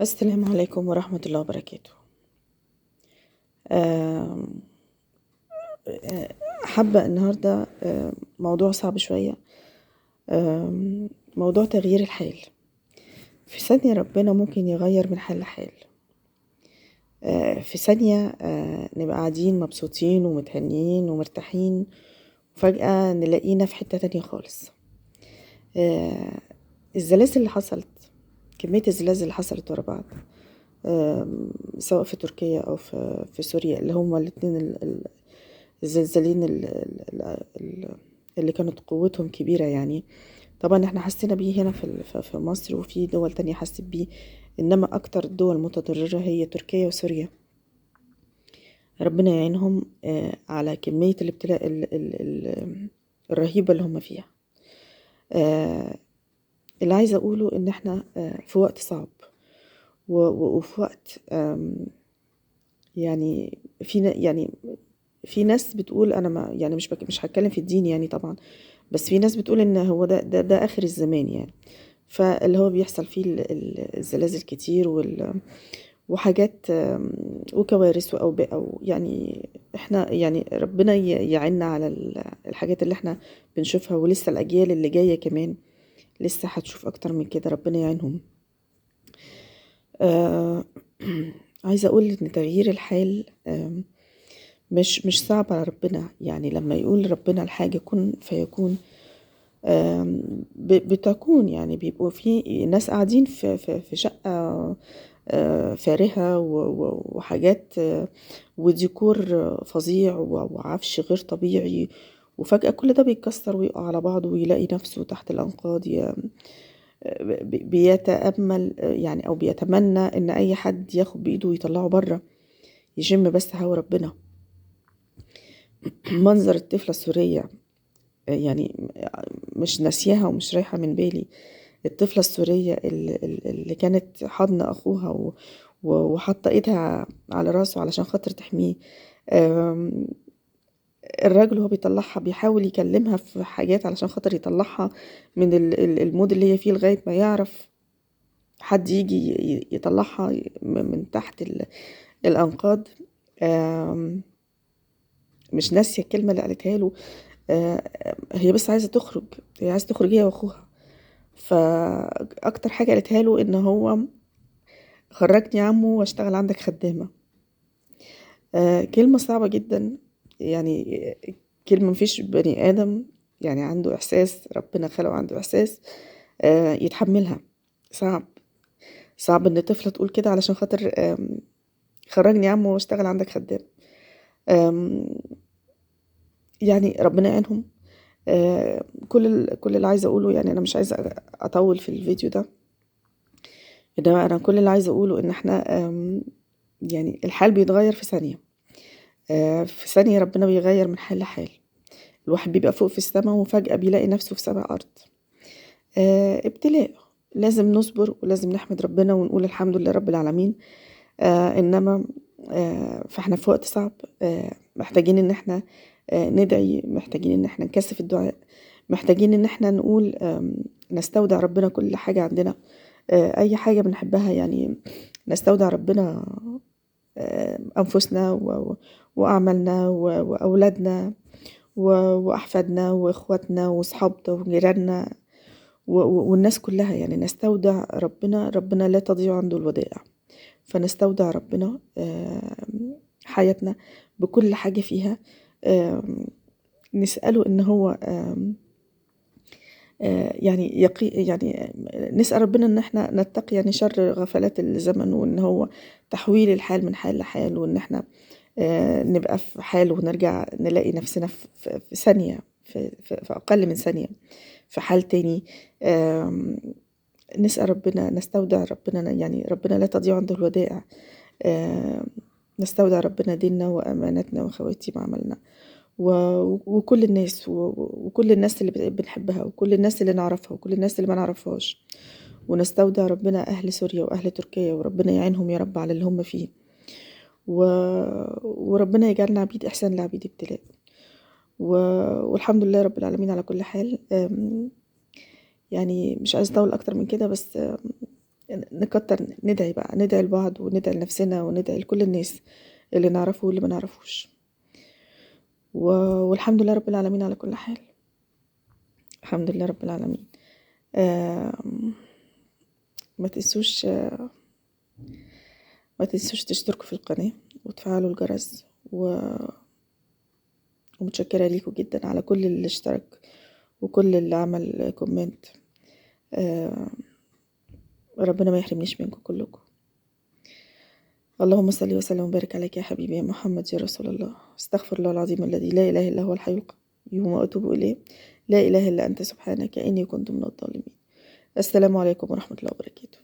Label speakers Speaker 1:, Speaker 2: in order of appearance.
Speaker 1: السلام عليكم ورحمة الله وبركاته. آم، آه، حابة النهاردة موضوع صعب شوية، موضوع تغيير الحال. في ثانية ربنا ممكن يغير من حال لحال. في ثانية نبقى قاعدين مبسوطين ومتهنيين ومرتاحين، وفجأة نلاقينا في حتة تانية خالص. الزلازل اللي حصلت، كمية الزلازل اللي حصلت ورا بعض، سواء في تركيا أو في سوريا، اللي هما الاتنين الزلزالين اللي كانت قوتهم كبيرة. يعني طبعا احنا حسينا بيه هنا في مصر، وفي دول تانية حست بيه، إنما أكتر الدول المتضررة هي تركيا وسوريا. ربنا يعينهم على كمية الابتلاء الرهيبة اللي هم فيها. اللي عايزة أقوله إن احنا في وقت صعب، وفي وقت يعني في في ناس بتقول، أنا ما يعني مش هتكلم في الدين يعني طبعا، بس في ناس بتقول إن هو ده آخر الزمان يعني. فاللي هو بيحصل فيه الزلازل كتير وحاجات، وكوارث وأوبئة، يعني احنا يعني ربنا يعيننا على الحاجات اللي احنا بنشوفها، ولسه الأجيال اللي جاية كمان لسه هتشوف أكتر من كده، ربنا يعينهم. عايزة أقول إن تغيير الحال مش صعب على ربنا. يعني لما يقول ربنا الحاجة كن فيكون، بتكون. يعني بيبقوا في ناس قاعدين في شقة فارهة وحاجات، وديكور فظيع وعفش غير طبيعي، وفجأة كل ده بيتكسر ويقع على بعضه ويلاقي نفسه تحت الأنقاض. بيتأمل يعني أو بيتمنى إن أي حد ياخد بإيده ويطلعه بره، يشم بس هوا ربنا. منظر الطفلة السورية يعني مش ناسياها ومش رايحة من بالي. الطفلة السورية اللي كانت حاضنة أخوها وحاطة إيدها على راسه علشان خاطر تحميه. الراجل وهو بيطلعها بيحاول يكلمها في حاجات علشان خاطر يطلعها من ال mood اللي هي فيه، لغاية ما يعرف حد يجي يطلعها من تحت الأنقاض. مش ناسية الكلمة اللي قالتها له، هي بس عايزة تخرج، هي عايزة تخرج هي واخوها. فأكتر حاجة قالتها له إن هو خرجني يا عمو واشتغل عندك خدامة. كلمة صعبة جدا، يعني كلمة مفيش بني آدم يعني عنده إحساس، ربنا خلقه عنده إحساس يتحملها. صعب إن طفلة تقول كده علشان خاطر خرجني يا عمو واشتغل عندك خدام. يعني ربنا يعينهم. كل اللي عايزة أقوله، يعني أنا مش عايزة أطول في الفيديو ده، إنما أنا كل اللي عايزة أقوله إن إحنا يعني الحال بيتغير في ثانية. في ثانية ربنا بيغير من حال لحال. الواحد بيبقى فوق في السماء وفجأة بيلاقي نفسه في سبع أرض. ابتلاء، لازم نصبر ولازم نحمد ربنا ونقول الحمد لله رب العالمين. إنما فإحنا في وقت صعب، محتاجين إن إحنا ندعي، محتاجين إن إحنا نكثف الدعاء، محتاجين إن إحنا نقول، نستودع ربنا كل حاجة عندنا، أي حاجة بنحبها، يعني نستودع ربنا أنفسنا وأعمالنا وأولادنا وأحفادنا وإخواتنا وأصحابنا وجيراننا والناس كلها. يعني نستودع ربنا، ربنا لا تضيع عنده الودائع. فنستودع ربنا حياتنا بكل حاجة فيها، نسأله إن هو يعني يقي، يعني نسأل ربنا إن إحنا نتقي يعني شر غفلات الزمن، وإن هو تحويل الحال من حال لحال، وإن إحنا نبقى في حال ونرجع نلاقي نفسنا في ثانية، في أقل من ثانية في حال تاني. نسأل ربنا، نستودع ربنا، يعني ربنا لا تضيع عنده الودائع. نستودع ربنا ديننا وأمانتنا وخواتيم عملنا وكل الناس وكل الناس اللي بنحبها وكل الناس اللي نعرفها وكل الناس اللي ما نعرفهاش. ونستودع ربنا أهل سوريا وأهل تركيا، وربنا يعينهم يا رب على اللي هم فيه، وربنا يجعلنا عبيد إحسان لعبيد ابتلاء. والحمد لله رب العالمين على كل حال. يعني مش عايزة أطول أكتر من كده، بس نكتر ندعي بقى، ندعي لبعض وندعي لنفسنا وندعي لكل الناس اللي نعرفه واللي ما نعرفوش. والحمد لله رب العالمين على كل حال، الحمد لله رب العالمين. ما تنسوش، ما تنسوش تشتركوا في القناة وتفعلوا الجرس، ومتشكرة ليكم جدا على كل اللي اشترك وكل اللي عمل comment. ربنا ما يحرمنيش منكم كلكم. اللهم صل وسلم وبارك عليك يا حبيبي يا محمد يا رسول الله. استغفر الله العظيم الذي لا إله إلا هو الحي القيوم وأتوب إليه. لا إله إلا أنت سبحانك إني كنت من الظالمين. السلام عليكم ورحمة الله وبركاته.